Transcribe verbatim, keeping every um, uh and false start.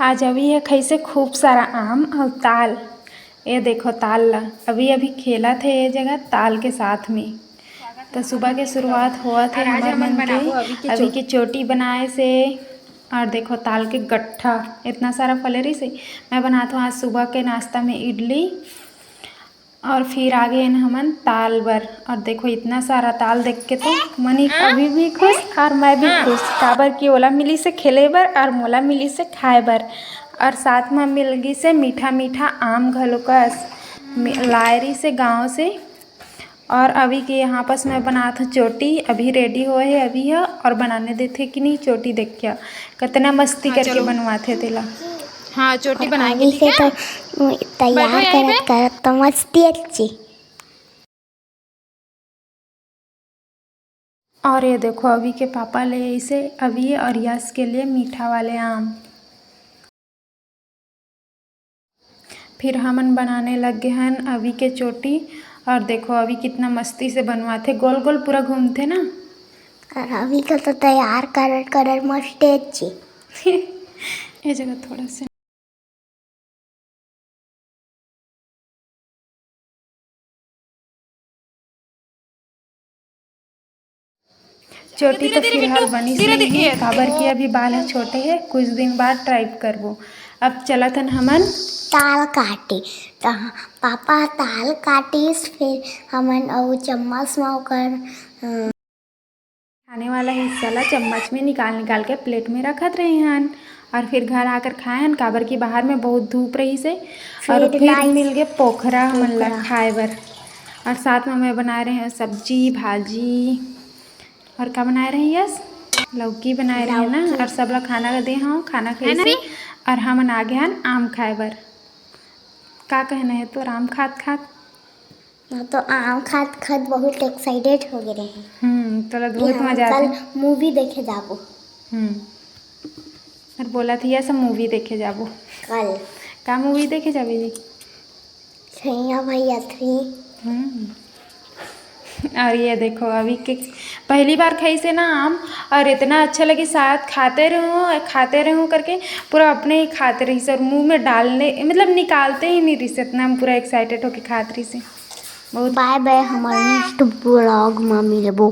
आज अभी हे खाइसे खूब सारा आम अउ ताल। ये देखो ताल ला, अभी अभी खेलत हे ये जगह ताल के साथ में। तो सुबह के शुरुआत होवत हे हमर मन के अभी के चोटी बनाए से। और देखो ताल के गट्ठा, इतना सारा फले रहिसे। मैं बनात हूँ आज सुबह के नाश्ता में इडली। और फिर आ गए हन हमन ताल बर। और देखो इतना सारा ताल देख के तो मनी अभी भी खुश और मैं भी खुश, काबर कि ओला मिलिसे खेले बर और मोला मिलिसे खाए बर। और साथ में मिल गिसे मीठा मीठा आम घलो कस, लाए रहिसे गाँव से। और अभी के यहाँ पास मैं बनात हूँ चोटी, अभी रेडी होए हे अभी ह। और बनाने देथे कि नहीं चोटी, देखिया कितना मस्ती करके बनवाथे तेला। हाँ, चोटी बनाएंगे, ठीक है? तो तैयार करत करत तो मस्ती अच्छी। और ये देखो अभी के पापा ले इसे अभी और यश के लिए मीठा वाले आम। फिर हमन बनाने लग गए हन अभी के चोटी। और देखो अभी कितना मस्ती से बनवाथे, गोल गोल पूरा घूमथे ना। और अभी का तो तैयार करत करत मस्ती अच्छी। ये जगह थोड़ा सा चोटी तो फिलहाल बनिस नहीं हे, काबर कि अभी बाल ह छोटे हे, कुछ दिन बाद ट्राई करबो। अब चलत हन हमन ताल काटे। त पापा ताल काटिस, फिर हमन अउ चम्मच म ओकर, अ, खाने वाला हिस्सा ला चम्मच में निकाल निकाल के प्लेट में रखत रहे हन। और फिर घर आकर खाए हन, काबर कि बाहर में बहुत धूप रहिसे। और फिर मिल गे पोखरा हमन ला खाए बर। और साथ में मैं बनाए रहे हूँ सब्जी भाजी। और का बनाए रहे यस? लौकी बनाए रहे ना। और सब ला खाना दे हूँ, खाना खाइसे। और हमन आ गए हन आम खाए बर। का कहना हे तोर आम खात खात? मैं तो आम खात खात बहुत एक्साइटेड हो गए रहे। हम्म, तोला बहुत मजा आथे। कल मूवी देखे जाबो। हम्म, और बोला थी ऐसा मूवी देखे जाबो। कल का मूवी देखे जाबे जी? छैया भैया थ्री। हम्म। और ये देखो अभी के पहली बार खाइसे ना आम, और इतना अच्छा लगे, साथ खाते रहूँ खाते रहूँ करके पूरा अपने ही खाते रहिसे, और मुँह में डालने मतलब निकालते ही नहीं रहिसे, इतना हम पूरा एक्साइटेड होके खात रहिसे। बहुत बाय बाय, हमारे नेक्स्ट व्लॉग में मिलबो।